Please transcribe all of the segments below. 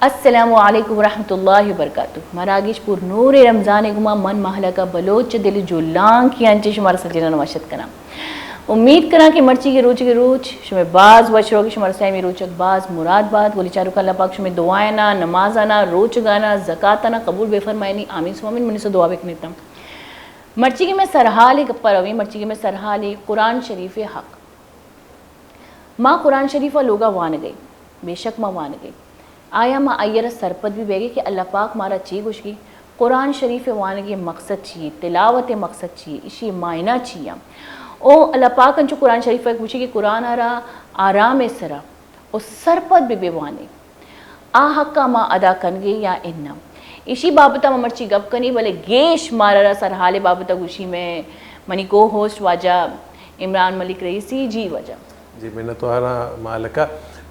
السلام علیکم ورحمۃ اللہ وبرکاتہ۔ مراگش پر نور رمضان گما من مہلکہ بلوچ دل جولانکی انچے شمارا سجنان وشت کناں۔ امید کناں کہ مرچی کے روچ کے روچ شمے باز وش روگی، شمارا سیمی روچک باز مراد بات۔ گلی چاروک اللہ پاک شمے دعایانا، نمازانا، روچگانا، زکاتانا قبول بے فرمائنی۔ آمین ثم آمین۔ منی سو دعا بکنیتاں۔ مرچی کے میں سرحال گپا رویں، مرچی کے میں سرحال قرآن شریف حق۔ ما قرآن شریف ء لوگا وانگ ء، بے شک ما وانگ ء۔ آیا ما آئی ء را سرپد بھی بیگ ء کہ اللہ پاک مارا چی گوشگی؟ قرآن شریف ء وانگ ء مقصد چی یے؟ تلاوت ء مقصد چی یے؟ ایشی ء معنی چی ء؟ او اللہ پاک انچو قرآن شریف ء گوشی کہ قرآن ء را آرام ء سرا او سرپد بہ بہ وانے۔ آ حق ء ما ادا کنگے یا اناں؟ ایشی بابت ء ما مرچی گپ کنی، بلے گیش مارا را سرحال ء بابت ء گوشی میں منی کو ہوسٹ واجہ عمران ملک رئیسی۔ جی واجہ۔ جی، منتواراں مالکا۔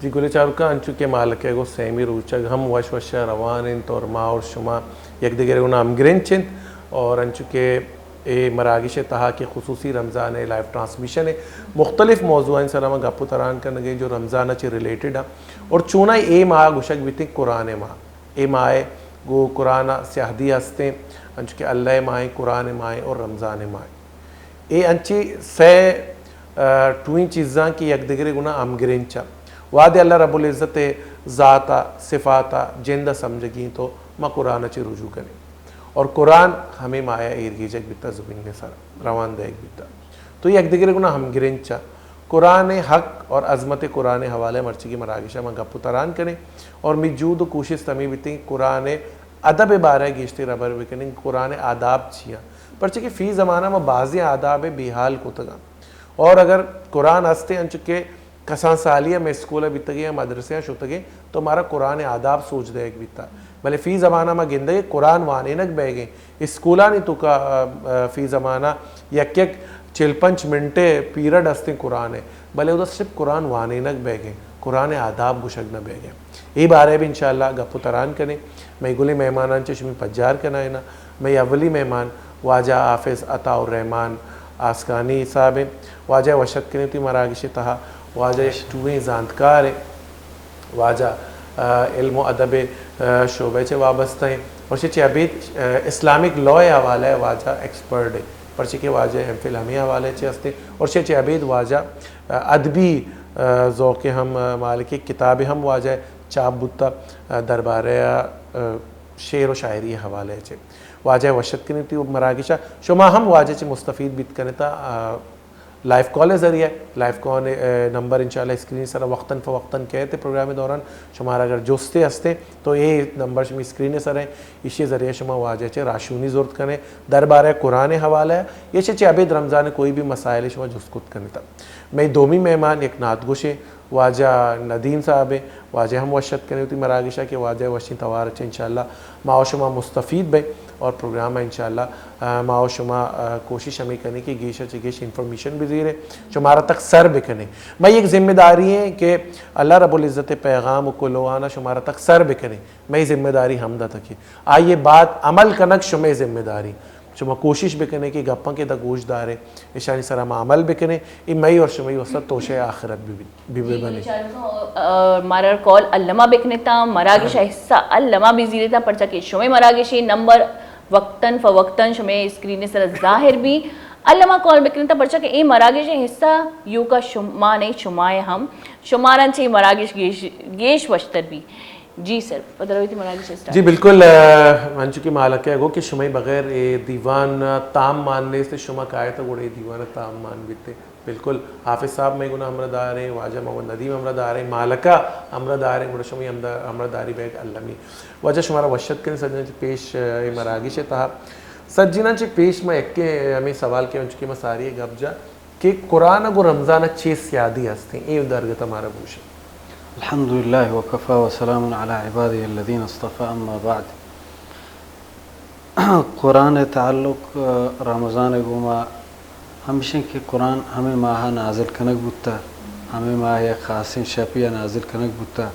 جی، گلیں چاروکاں، انچو کہ مالکا گو سیمی روچگ ہم وش وش ء روان انت اور ما اور شما یک دگرے گونا ہمگرنچ انت اور انچو کہ اے مراگش ء تہا کہ خصوصی رمضان ء لائیو ٹرانسمیشن ء مختلف موضوعانی سرا ما گپ و تران کنگیں جو رمضان ء چہ ریلیٹڈ آں اور چونائی اے ماہ گوشگ بیتیں قرآن ء ماہ۔ اے ماہ ء گو قرآن ء سیاہدی ہستیں، انچو کہ اللہ ء ماہیں، قرآن ء ماہیں اور رمضان ء ماہیں۔ اے انچیں سئے، آ، ٹوئیں چیزاں کہ یک دگرے گنا ہمگرنچ آں۔ وہدے اللہ رب العزت ء ذات ء، صفات ء، جند ء سمجھگی انت تو ما قرآن ء چہ رجوع کنیں۔ اور قرآن ہمے ماہ ء ایرگیجگ بیتا، زمین ء سر روان دئیگ بیتا۔ تو یک دگرے گنا ہمگرنچ آں۔ قرآن ء حق اور عظمت قرآن ء حوالہ ء مرچیگی مراگش ء ما گپ و تران کنیں اور می جہد و کوشست ہمے بیتیں کہ قرآن ء ادب ء بارہ ء گیشتر ہبر بکنیں کہ قرآن ء آداب چی آں، پرچہ کہ فی زمانہ ما بازیں آداب ء بے حال کتگ آں۔ اور اگر قرآن ہستیں انچو کہ کسان سالی ء مئے اسکول ء بیتگیں یا مدرسہ ء شتگیں تو مارا قرآن ء آداب سوج دئیگ بیتا، بلے فی زمانہ ما گندگیں قرآن وانینگ بئیگیں۔ اسکولانی توکا، آ، آ، فی زمانہ یک یک چل پنچ منٹ ء پیریڈ ہستیں قرآن ء، بلے اودا صرف قرآن وانینگ بئیگیں، قرآن ء آداب گوشگ نہ بئیگیں۔ اے بارہ ء بھی انشاءاللہ گپ و تران کنیں۔ مئے گلیں مہمانان چہ شمی پجار کنائیناں۔ مئے اولی مہمان واجہ حافظ عطا الرحمن آسکانی صاحب انت۔ واجہ وشت کنیں تئی مراگش ء تہا۔ واجہ یک ٹوئیں زانتکار انت۔ واجہ، آ، علم و ادب ء، آ، شعبہ چہ وابستہ انت اور چہ چہ ابید، آ، اسلامک لاء ء حوالہ ء واجہ ایکسپرٹ انت، پرچہ کہ واجہ ایم فل ہمے حوالہ چہ ہست انت اور چہ چہ ابید واجہ، آ، ادبی، آ، ذوق ء ہم، آ، مالک، کتاب ہم واجہ چاپ بوتا، آ، دربارہ ء، آ، شعر و شاعری ء حوالہ چہ۔ واجہ وشت کنیں تئی مراگش ء۔ شما ہم واجہ چہ مستفید بیت کنتا، آ، لائیو کال ء ذریعہ، لائیو کال ء نمبر انشاءاللہ اسکرین سرا وقتاً فوقتاً کئیت پروگرام ء دوران۔ شمارا اگر جستے ہستیں تو اے نمبر شمی اسکرین ء سر ہیں، ایشی ذریعہ شما واجہ چہ راہشونی زرت کنے دربارہ قرآن ء حوالہ ء، یا چہ چہ ابید رمضان ء کوئی بھی مسائل شما جست کت کنتا۔ مئے دومی مہمان یک نعت گوشیں واجہ ندیم صاحب ہیں، واجہ ہم وشت کنے وتی مراگش ء کہ واجہ وشیں توار چہ انشاءاللہ ما و شما مستفید بیں اور پروگرام ء انشاءاللہ، آ، ما و شما، آ، کوشش ہمیں کنیں کہ گیش ء چہ گیش انفارمیشن بزیریں، شمارا تک سر بکنیں۔ مئے یک ذمہ داری ہیں کہ اللہ رب العزت ء پیغام و کلوہانا شمارا تک سر بکنیں۔ مئے ذمہ داری ہمدا تک ہے۔ آئیے بعد عمل کنگ شمئے ذمہ داری۔ شما کوشش بکنیں کہ گپاں کہ دا گوش داریں، اشانی سرا ما عمل بکنیں، اے مئے اور شمئے واسطہ توشہ آخرت بھی، بھی، بھی بنے۔ اور مارا کال الما بکنتا، مراگش حصہ الما بزیرتا، پرچا کہ شمئے مراگشی نمبر وقتاً فوقتاً شمئے اسکرین سر ظاہر بھی۔ الما کال بکنتا، پرچا کہ اے مراگش حصہ یوکا شما نہیں، شمائے ہم، شمارا چے مراگش گیش، گیش وشتر بھی۔ جی سر، پہ درویتی مراگش اسٹارٹ۔ جی بالکل، آ، انچو کہ مالک ء گو کہ شمئے بغیر اے دیوان تام مان نیست، شما کایت گڑا اے دیوان تام مان بیتے۔ بالکل، حافظ صاحب مئے گنا ہمراہ داریں، واجہ محمد ندیم ہمراہ داریں، مالکا ہمراہ داریں، گڑا شمئے ہمدا-، ہمراہ داری بیگ المی۔ واجہ شمارا وشت کن سجنا چہ پیش، آ، اے مراگش ء تہا۔ سجنا چہ پیش ما یکے ہمیں سوال کہ انچو کہ ما ساری گپ جا کہ قرآن ء گوں رمضان ء چے سیادی ہستیں، اے درگت ء مارا بوش۔ الحمدللہ وکفی وسلام علی عبادہ الذین اصطفی، اما بعد۔ قرآن ء تعلق، آ، رمضان ء گوما ہمشیں کہ قرآن ہمیں ماہ ء نازل کنگ بوتا، ہمیں ماہ ء یک خاصیں شپی ء نازل کنگ بوتا۔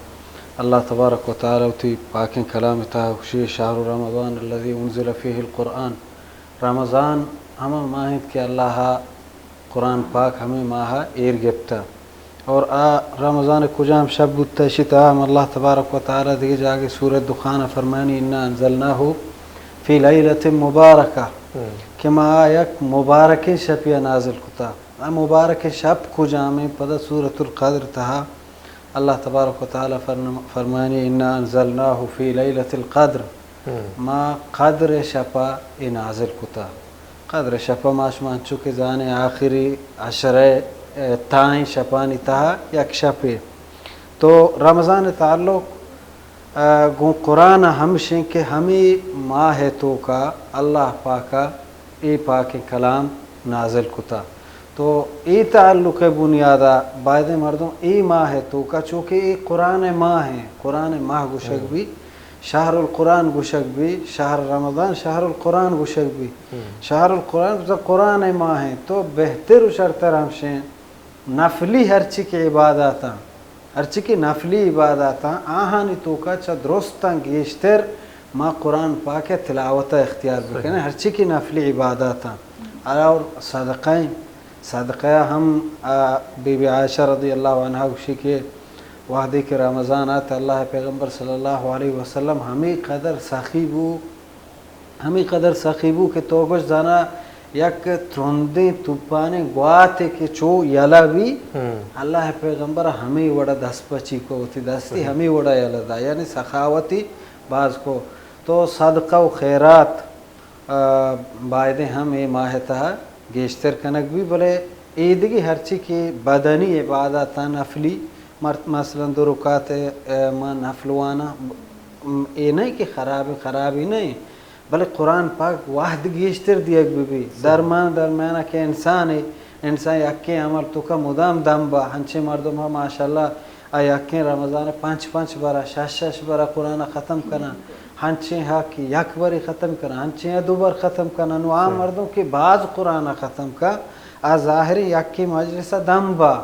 اللہ تبارک و تعالی وتی پاکیں کلام ء تہا گوشی، شہر رمضان الذی انزل فیہ القرآن، رمضان ہما ماہ انت کہ اللہ ء قرآن پاک ہمے ماہ ء ایر گپتہ۔ اور آ رمضان کجام شپ بوتا؟ اشی تہا ہم اللہ تبارک و تعالی دگہ جاگہ سورہ دخان فرمانی، انا انزلناہ فی لیلۃ مبارکہ، کہ ما آ یک مبارکیں شپی نازل کتا۔ آ مبارکیں شپ کجامیں؟ پدا سورۃ القدر تہا اللہ تبارک و تعالی فرم-، فرمانی، انا انزلناہ فی لیلۃ القدر، ما قدر شپا اے نازل کتا۔ قدر شپا ما شما انچو کہ زانیں آخری عشرہ، ء، تائیں شپانی تہا یک شپے۔ تو رمضان تعلق، ء، گوں قرآن ہمشیں کہ ہمے ماہ توکا اللہ پاکا اے پاکیں کلام نازل کتا۔ تو اے تعلق ء بنیادا بایدیں مردم اے ماہ ء توکا، چونکہ اے قرآن ء ماہ ہیں، قرآن ء ماہ گوشگ بی، شہر القرآن گوشگ بی، شہر رمضان شہر القرآن گوشگ بی۔ شہر القرآن بزاں قرآن ء ماہ ہیں، تو بہتر و شرتر ہمشیں نفلی ہرچی کہ عباداتاں، ہرچی کہ نفلی عباداتاں، آہانی توکا چہ درستاں گیشتر ما قرآن پاک ء تلاوت ء اختیار بکنیں، ہرچی کہ نفلی عباداتاں۔ اور صدقہ ہیں، صدقہ ہم، آ، بی بی عائشہ رضی اللہ عنہا گوشی کہ وہدے کہ رمضان آت، اللہ پیغمبر صلی اللہ علیہ وسلم ہمیں قدر سخی بو، ہمے قدر سخی بو کہ تو گوش زانا یک ترندیں توپانیں گواتے کہ چو یلہ بی، اللہ پیغمبر ہمے وڑا دست پچی کو، وتی دستی ہمے وڑا یلہ دا، یعنی سخاوتی باز کو۔ تو صدقہ و خیرات، آ، بایدیں ہم اے ماہ تہا گیشتر کنگ بی، بلے ایدگی ہرچی کہ بدنی عبادتاں نفلی، مر-، مثلاً دو رکعت، آ، ما نفل وانا، م-، اے نہیں کہ خراب، خرابی نہیں، بلے قرآن پاک وہد گیشتر دیگ بہ بی۔ درمیان، درمیانا کہ انسانے، انسان یکیں عمل توکا مدام دم با، ہنچیں مردم ہا ماشاءاللہ آ یکیں رمضان پنچ پنچ برا، شش شش برا قرآن ختم کنن، ہنچیں ہا کہ یک بری ختم کنن، ہنچیں ہا دو بر ختم کنن، نو آ مردم کہ باز قرآن ختم کا، آ ظاہریں یکیں مجلس دم با۔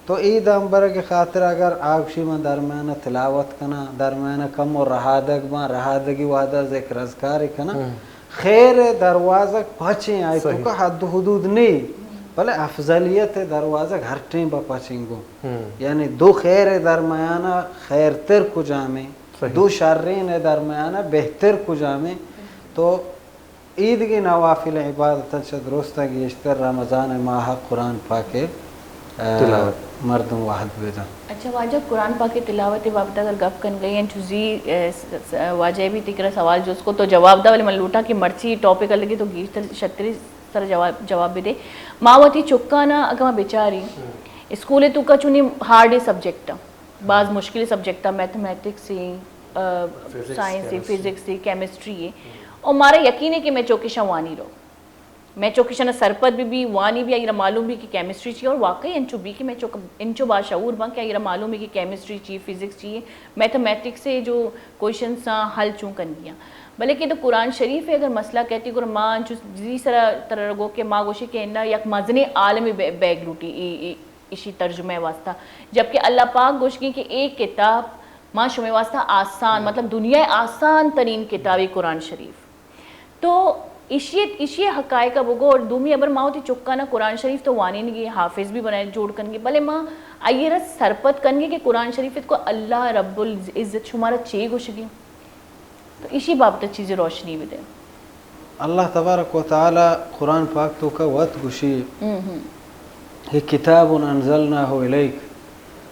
تو اے دم برگ خاطر اگر آ گوشی من درمیان تلاوت کناں، درمیان کمو رہادگ باں، رہادگی وہدا ذکر اذکارے کناں، خیر دروازگ پچیں، آئی توکا حد و حدود نی، بلے افضلیت دروازگ ہر ٹیم با پچیں گوں۔ یعنی دو خیر درمیانا خیرتر کجامیں، دو شرین درمیانا بہتر کجامیں؟ تو ایدگہ نوافل عبادتاں چہ درستاں گیشتر رمضان ماہ قرآن پاک ء، آ، تلاوت۔ مردم وہد بدن۔ اچھا واجہ، قرآن پاک تلاوت بابت اگر گپ کن گئی انچو زی، آ، س-، س-، واجہ بھی تکرا سوال جست کو تو جواب دا، ولی من لوٹاں کہ مرچی ٹاپک لگی تو گیشتر شتری سر جواب، جواب بدے۔ ما وتی چکانا اگر ما بچاری، اسکول تو کا چونی ہارڈ سبجیکٹ باز مشکل سبجیکٹ ء، میتھمیٹکس ء، آ، سائنس ء، فزکس ء، کیمسٹری ء۔ اور مارا یقین ہے کہ میں چوکشاں وانی رو۔ میں چوکشاں سرپد بھی، بھی وانی بھی، آئی را معلوم بھی کہ کیمسٹری چی ہے، اور واقعی انچو بھی کہ میں چوک-، انچو باشعور باں کہ آئی را معلوم ہے کہ کیمسٹری چی، فزکس چی ہے، میتھمیٹکس ء جو کوئسچنز آں حل چون کن گیا۔ بلکہ تو قرآن شریف ء اگر مسئلہ کہتی، گر ما انچو زی سرا ترا گو کہ ما گوشی کہ انہا یک مزنیں عالم بے-، بیگ لوٹی، ای، ای، ایشی ترجمہ ء واسطہ، جبکہ اللہ پاک گوشگی کہ اے کتاب ما شمے واسطہ آسان، مطلب دنیا ء آسان ترین کتابے قرآن شریف۔ تو ایشی، ایشی حقائق ء بگو اور دومی ابر ما وتی چکانا قرآن شریف تو وانینگی، حافظ بھی بنائے جوڑ کنگی، بلے ما آئی ء را سرپد کنگی کہ قرآن شریف ات کو اللہ رب العزت شمارا چے گوشگی؟ تو ایشی بابت چیزی روشنی بدے۔ اللہ تبارک و تعالی قرآن پاک توکا وت گوشی، ہی کتاب انزلناہ الیک،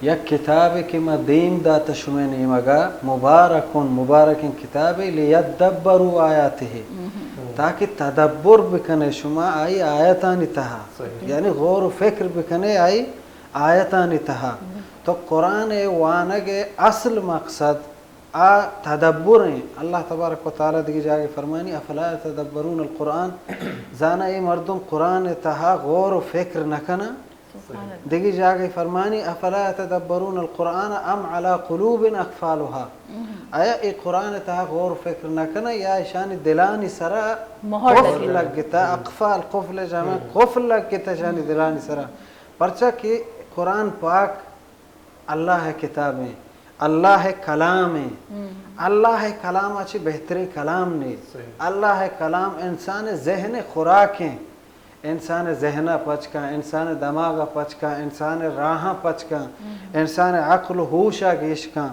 یک کتابے کہ ما دیم دات شمے نیمگا، مبارکن، مبارکیں کتابے، لیدبروا آیاتہ، تاکہ تدبر بکنے شما آئی آیتانی تہا، یعنی غور و فکر بکنے آئی آیتانی تہا۔ تو قرآن وانگ اصل مقصد آ تدبر ایں۔ اللہ تبارک و تعالی دگہ جاگہ فرمانی، افلا یتدبرون القرآن، زانا اے مردم قرآن تہا غور و فکر نہ کناں؟ دگہ جاگہ فرمانی، افلا یتدبرون القرآن ام علی قلوب اقفالها، آیا اے قرآن تہا غور و فکر نہ کناں یا ایشانی دلانی سرا مہر قفل لگتا؟ اقفال، قفل جمع، قفل لگتا ایشانی دلانی سرا، پرچا کہ قرآن پاک اللہ ء کتاب ایں، اللہ ء کلام ایں۔ اللہ ء کلام ء چہ بہتریں کلام نے۔ اللہ ء کلام انسان ء ذہن ء خوراک ایں۔ انسان ءِ ذہن ءَ پچ کن، انسان ءِ دماغ ءَ پچ کن، انسان ءِ راہاں پچ کن، انسان ءِ عقل ءُ ہوش ءَ گیش کن۔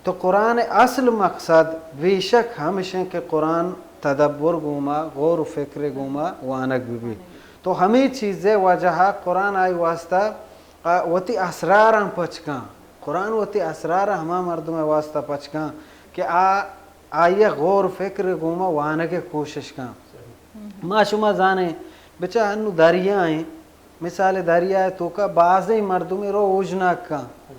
تو قرآن ءِ اصل مقصد بیشک ہمش انت کہ قرآن تدبر گوما، غور ءُ فکر گوما وانگ بہ بیت۔ تو ہمے چیز ءِ وجہ ءَ قرآن آئی واسطہ، آ، وتی اسراراں پچ کن۔ قرآن وتی اسرار ہما مردم ءِ واسطہ پچ کن کہ آ، آئی ءَ غور ءُ فکر گوما وانگ ءِ کوشش کن۔ ما شما زانیں، بچا انو دریا ایں، مثال دریا ءِ توکا بازیں مردمے رو اوژناگ کن۔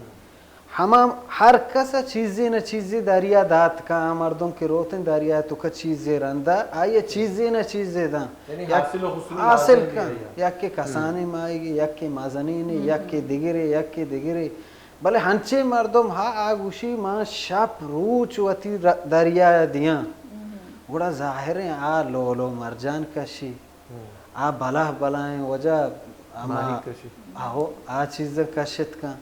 ہما ہر کس ءَ چیزے نہ چیزے دریا دات کن، آ مردم کہ روتیں دریا ءِ توکا چیزے رندا، آئی ءَ چیزے نہ چیزے داں۔ یعنی یک حاصل و حصول حاصل لازم کن، بھی ہے۔ یکے کسانیں ماہیگے، یکے مزنینے، یکے دگرے، یکے دگرے۔ بلے ہنچیں مردم ہا آ گوشی، من شپ روچ وتی ر-، دریا ءَ دیاں۔ گڑا ظاہریں آ لولو مرجان کشی۔ آ بلاہ بلاہیں وجہ ہما ماہی کشی۔ آہو، آ چیز کشت کن۔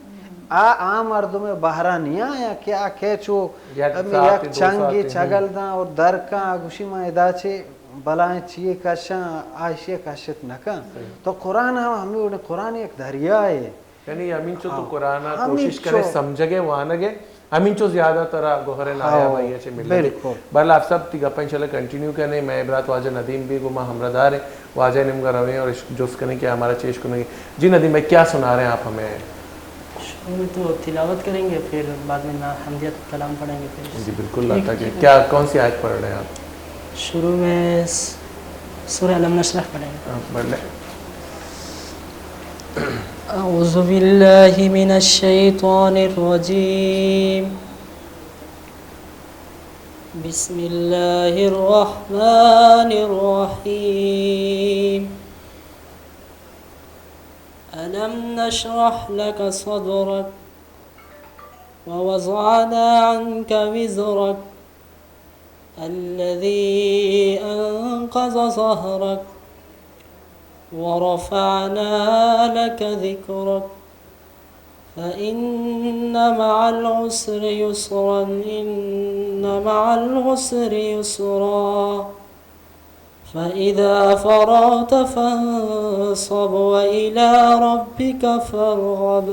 آ، آ مردم بہرا نیا یا کہ آ کیچو یک ہمے ساعتے، یک دو چنگے ساعتے، چگل داں اور در کن، آ گوشی من ادا چے بلاہیں چیے کشاں، آ اشی کشت نہ کن۔ تو قرآن ہم ہمے وڑیں، قرآن یک دریائے۔ یعنی ہمینچو تو قرآن ءَ کوشش کرے سمجھگ ءِ، وانگ ءِ، ہمینچو زیادہ ترا گوہر نایاب آئی ءَ چہ ملے۔ بہرحال، آپ صاحب، تئی گپاں انشاءاللہ کنٹینیو کنیں۔ مئے برات واجہ ندیم بیگ ءُ ما ہمراہ داریں، واجہ ءِ نیمگا رویں اور جست کنیں کہ ہمارا چیش کنگے۔ جی ندیم بھائی، کیا سنا رہے ہیں آپ ہمیں؟ شروع میں تو تلاوت کریں گے، پھر بعد میں نا-، حمدیہ کلام پڑھیں گے پھر۔ جی بالکل، اللہ تعالیٰ کے۔ کیا، کون سی آیت پڑھ رہے ہیں آپ؟ شروع میں س-، سورہ الم نشرح پڑھیں گے۔ آپ پڑھ لیں۔ أعوذ بالله من الشيطان الرجيم. بسم الله الرحمن الرحيم. ألم نشرح لك صدرك ووضعنا عنك وزرك الذي أنقض ظهرك ورفعنا لك ذكرك فإن مع العسر يسرا، إن مع العسر يسرا، فإذا فرغت فانصب وإلى ربك فارغب.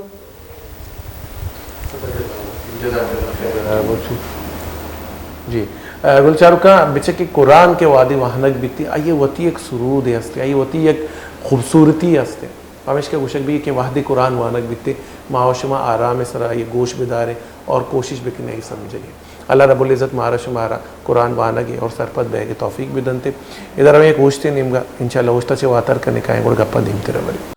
جی، گل چاروکاں، بچکے قرآن کہ وہدے وانگ بیتی، آئی ءِ وتی یک سرودے ہستے، آئی ءِ وتی یک خوبصورتی ہستے۔ پمیشکا گوشگ بی کہ وہدے قرآن وانگ بیتے، ما و شما آرام ءِ سرا آئی ءَ گوش بداریں اور کوشش بکنیں آئی ءَ سمجھگ ءِ۔ اللہ رب العزت مارا شمارا قرآن وانگ ءِ اور سرپد بیگ ءِ توفیق بدنتے۔ ادا رویں یک اوشتے نیمگا، انشاءاللہ اوشتا چہ واتر کنیں، کائیں گڑا گپاں دیمتر ءَ بریں۔